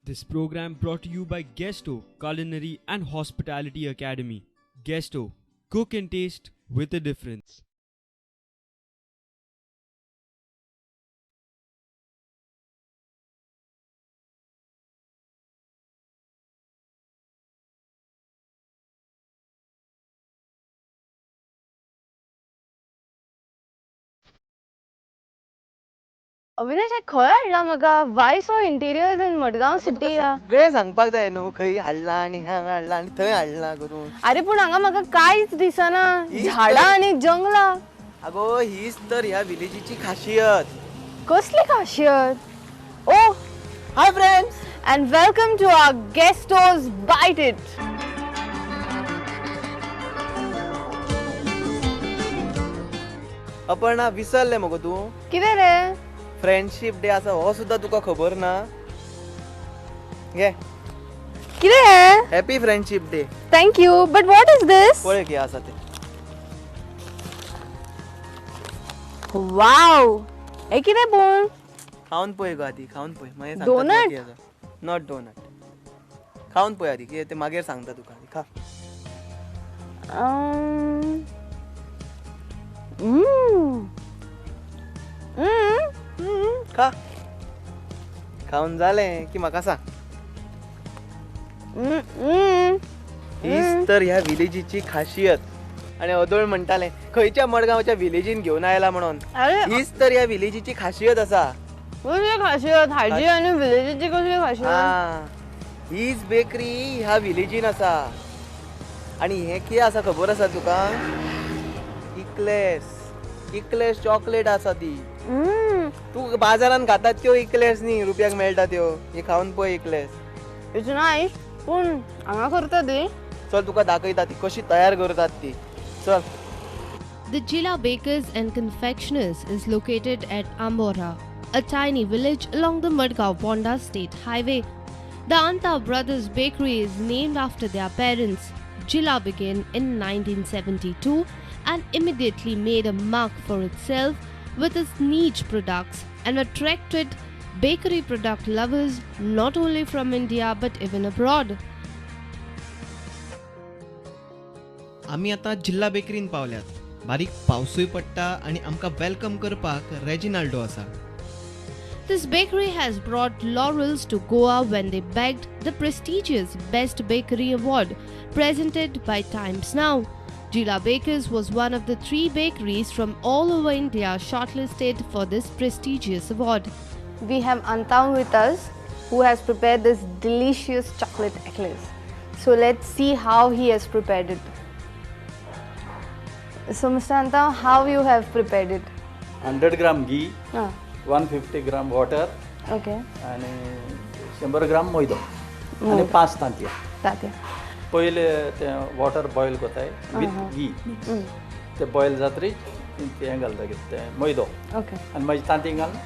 This program brought to you by Guesto Culinary and Hospitality Academy. Guesto, cook and taste with a difference. Avinash, खंय हाडला म्हाका? Why so interiors in Madgaon city? सगळें सांगपाक जाय न्हू, खंय हाडला आनी हांगा हाडला आनी थंय हाडला करून. अरे पूण हांगा म्हाका कांयच दिसना, झाडां आनी जंगलां. अगो हीच तर ह्या विलेजीची खासियत. कसली खासियत? Oh hi friends and welcome to our Guesto's bite it. Aparna विसरले मगो तूं? कितें रे? फ्रेंडशीप डे आसा हो सुद्धा तुका खबर ना? घे. कितें? Happy friendship day. Thank you, but what is this? पळय कितें आसा तें. वाव, हें कितें पूण? खावन पळय गो आदी, खावन पळय, मागीर सांगता. डोनट? Not donut, खावन पळय आदी कितें तें, मागीर सांगता तुका. खा. खा. खावन जालें की म्हाका सांग. हीच तर ह्या विलेजीची खासियत. आनी अदोळ म्हणटालें खंयच्या मडगांवच्या विलेजीन घेवन आयला म्हणून. हीच तर ह्या विलेजीची खासियत आसा. कसली खासियत? हाजी आनी विलेजीची कसली खासियत? हीच बेकरी ह्या विलेजीन आसा. आनी हें कितें आसा खबर आसा तुका? इक्लेस. इक्लेस चॉकलेट आसा ती. तूं बाजारान खातात त्यो इक्लेस न्ही, रुपयाक मेळटा त्यो. हे खावन पळय इक्लेस. It's nice, पूण हांगा करता ती. चल तुका दाखयता ती कशी तयार करतात ती. चल. The Jilla Bakers and Confectioners is located at Ambora, a tiny village along the Madgaon Ponda State Highway. The Anta Brothers Bakery is named after their parents. Jilla began in 1972 and immediately made a mark for itself with its niche products and attracted bakery product lovers not only from India but even abroad. आमी आतां जिल्ला बेकरीन पावल्यात. बारीक पावसूय पडटा आनी आमकां welcome करपाक रेजिनाल्डो आसा. This bakery has brought laurels to Goa when they bagged the prestigious Best Bakery Award presented by Times Now. Jilla Bakers was one of the 3 bakeries from all over India shortlisted for this prestigious award. We have Antam with us, who has prepared this delicious chocolate eclairs. So let's see how he has prepared it. So Mr. Antam, how you have prepared it? 100 gram ghee, 150 gram water, okay, आणि 100 ग्राम मैदो आणि 5 तांतयां. तांतयां. पयले ते water boil करताय with ghee mix. ते boil जातरीच तें घालता कितें तें मैदो, आनी मागीर तांतीं घालून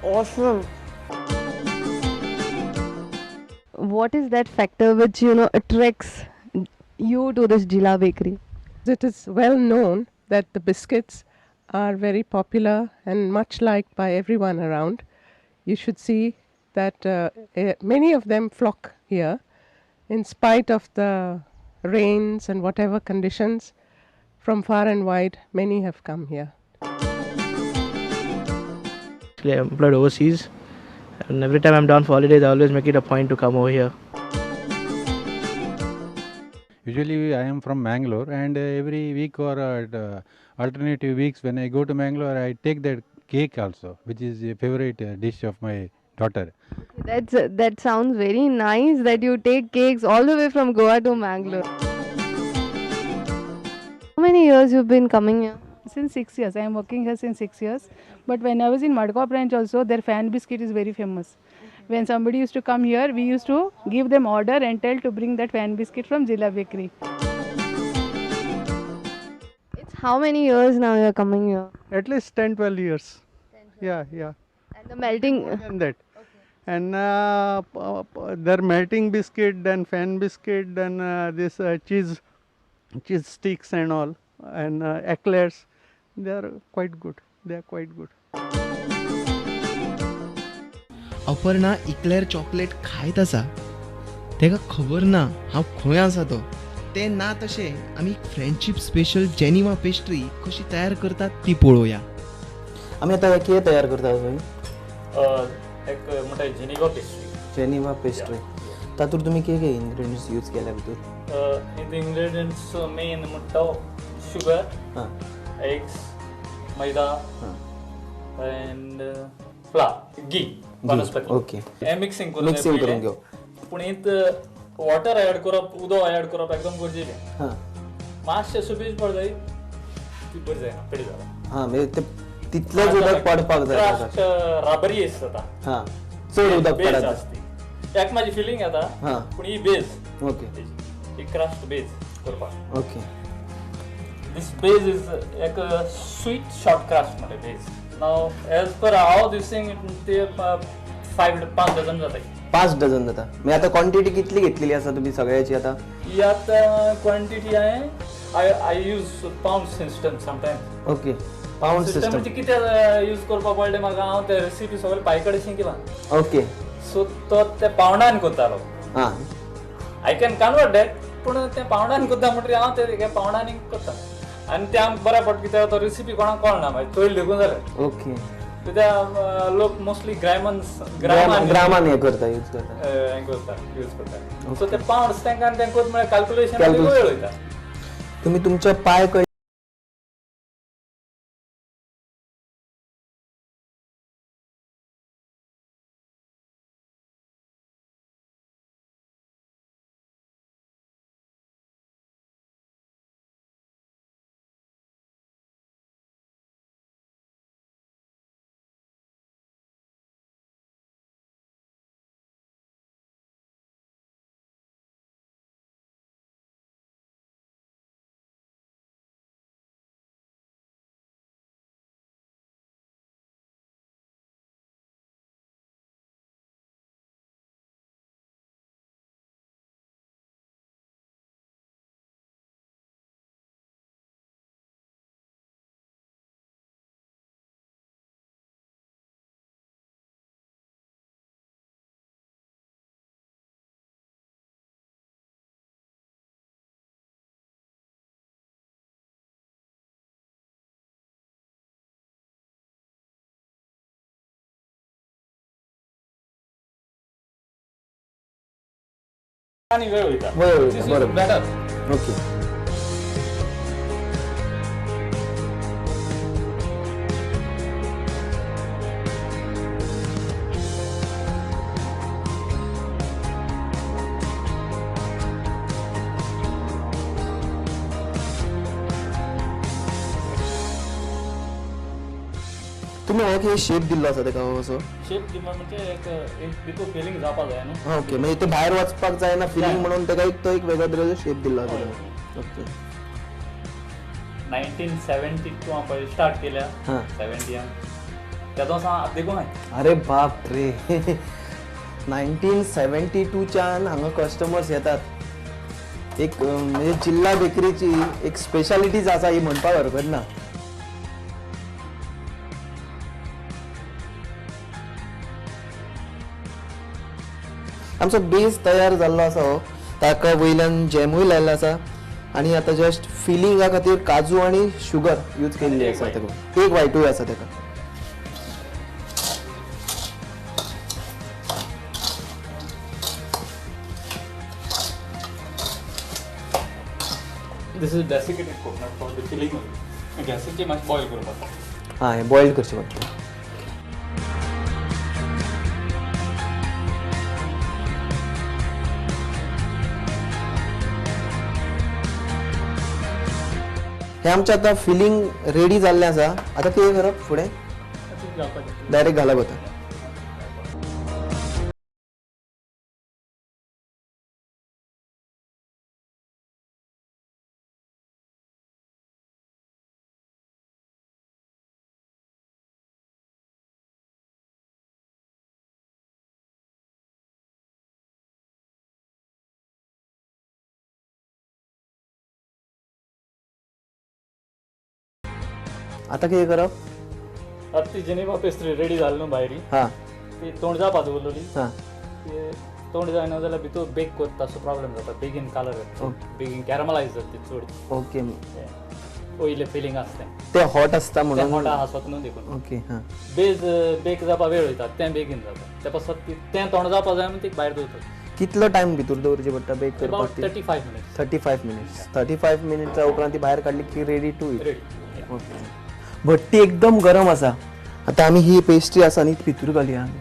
awesome. What is that factor which, you know, attracts you to this Jilla Bakery? It is well known that the biscuits are very popular and much liked by everyone around. You should see that many of them flock here in spite of the rains and whatever conditions. From far and wide, many have come here. I'm employed overseas, and every time I'm down for holidays, I always make it a point to come over here. Usually I am from Mangalore, and every week or alternative weeks when I go to Mangalore, I take that cake also, which is a favorite dish of my daughter. That sounds very nice that you take cakes all the way from Goa to Mangalore. How many years you've been coming here? Since 6 years. I am working here since 6 years. But when I was in Madgaon branch also, their fan biscuit is very famous. When somebody used to come here, we used to give them order and tell to bring that fan biscuit from Jilla Bakery. It's how many years now you are coming here? At least 10-12 years. 10, yeah, yeah. And the melting? More than that. Okay. And their melting biscuit, then fan biscuit, then this cheese sticks and all, and eclairs. They are quite good. They are quite good. Aparna eclair chocolate खायत आसा, तेका खबर ना हांव खंय आसा तो. तें ना तशें आमी फ्रेंडशीप स्पेशल जेनिवा पेस्ट्री कशी तयार करतात ती पळोवया. आमी आतां कितें तयार करतात थंय? एक म्हणटा जेनिवा पेस्ट्री. जेनिवा पेस्ट्री तातूंत तुमी कितें कितें इनग्रेडियंट्स यूज केल्या भितर? इनग्रेडियंट्स मेन म्हणटा sugar, eggs, maida and flour, ghee, वनस्पती. ओके. हे मिक्सिंग करून मिक्सिंग करून घेवप. पूण हित वॉटर ऍड करप, उदक ऍड करप एकदम गरजेचें. मातशें सुबेज पड जाय ती बरी जायना, पेडी जाता. हां, म्हणजे ते तितलेंच उदक पडपाक जाय. राबरी येस जाता. हां, चड उदक पडत. एक म्हाजी फिलिंग येता. पूण ही बेज. ओके. ही क्राफ्ट बेज करपाक. Okay. This base is like a sweet short crust base. Now, as per how this thing, ते 5 डझन जाता. 5 डझन जाता. म्हणजे आता क्वांटिटी कितली घेतलेली आसा तुम्ही सगळ्याची आता? ही आता क्वांटिटी आहे, I use pound system sometimes. Okay, pound system. म्हणजे कितें यूज करपाक पडलें म्हाका, हांव ते रेसिपी सगळे पाय कडेन शिकला. ओके. सो तो ते पावंडान करतालो. हां. I can convert that, पूण ते पावंडान करता म्हणटकीर हांव ते पावंडांनी करता. आनी ते आमकां बरें पडटा कित्याक तो रेसिपी कोणाक कळना, मागीर चोयल देखून जालें. ओके. कित्याक लोक मोस्टली ग्रामान ग्रामान हें करता, यूज करता, हें करता, यूज करता. सो ते पावंड्स तांकां तें करता म्हळ्यार कॅल्क्युलेशन वेळ वयता. तुमी तुमच्या पांय आनी वेळ वयता. बरोबर. ओके. तुम्ही हो कितें शेप दिल्लो आसा तेका असो? शेप दिलो म्हणजे एक एक भितर फिलिंग जावपाक जाय न्हू. ओके, म्हणजे ते भायर वचपाक जायना फिलिंग म्हणून तेका एक तो एक वेगळो तरेचो शेप दिल्लो आसा. ओके. 1972 हांव पळय स्टार्ट केल्या, 70 तेदों सावन देखून. अरे बाप रे, 1972च्यान हांगा कस्टमर्स येतात. एक म्हणजे जिल्ला बेकरीची एक स्पेशालिटीज आसा ही म्हणपाक हरकत ना. आमचो बेस तयार जाल्लो आसा हो, ताका वयल्यान जॅमूय लायल्लो आसा आनी आतां जस्ट फिलिंगा खातीर काजू आनी शुगर यूज केल्ली आसा ताका. एक वायटूय आसा ताका. This is desiccated coconut for the filling. गॅसीचे मातशें बॉयल करपाक. हां, हें बॉयल करचें पडटा. हे आमचें आतां फिलिंग रेडी जाल्लें आसा. आतां कितें करप फुडें? डायरेक्ट घालप आतां. आतां कितें करप? आतां ती जिनेवा पेस्ट्री रेडी जाली न्हू भायरी, हां, ती तोंड जावपा दवरलेली. हां, ती तोंड जायना जाल्यार भितर बेक करता असो प्रॉब्लेम जाता. बेगीन कलर येता, बेगीन कॅरमलायज जाता ती चड. ओके, वयलें फिलिंग आसता तें हॉट आसता म्हणून, हॉट आसत न्हू देखून. ओके, हां, बेज बेक जावपा वेळ वयता, तें बेगीन जाता. ते पासत तें तोंड जावपा जाय म्हणून ती भायर दवरता. कितलो टायम भितर दवरची पडटा बेक करपाक? 35 मिनिट्स. 35 मिनिट्स. 35 मिनिट्सा उपरांत ती भायर काडली की रेडी टू it. Okay, भट्टी एकदम गरम आसा. आतां आमी ही पेस्ट्री आसा न्ही भितर घालया आमी.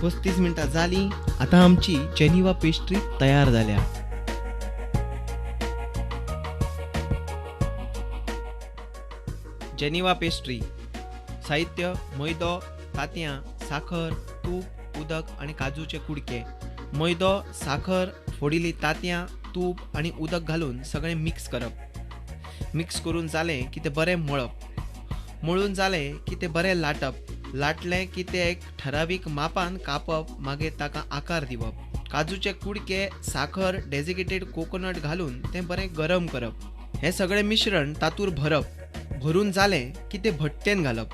35 मिनटां जालीं. आतां आमची जेनिवा पेस्ट्री तयार जाल्या. जेनिवा पेस्ट्री साहित्य: मैदो, तांतयां, साखर, तूप, उदक आनी काजूचे कुडके. मैदो, साखर, फोडिल्ली तांतयां, तूप आनी उदक घालून सगळें मिक्स करप. मिक्स करून जालें की तें बरें मळप. मळून जालें की तें बरें लाटप. लाटलें की तें एक ठरावीक मापान कापप, मागीर ताका आकार दिवप. काजूचे कुडके, साखर, डेजिकेटेड कोकोनट घालून तें बरें गरम करप. हें सगळें मिश्रण तातूर भरप. भरून जालें की तें भट्टेन घालप.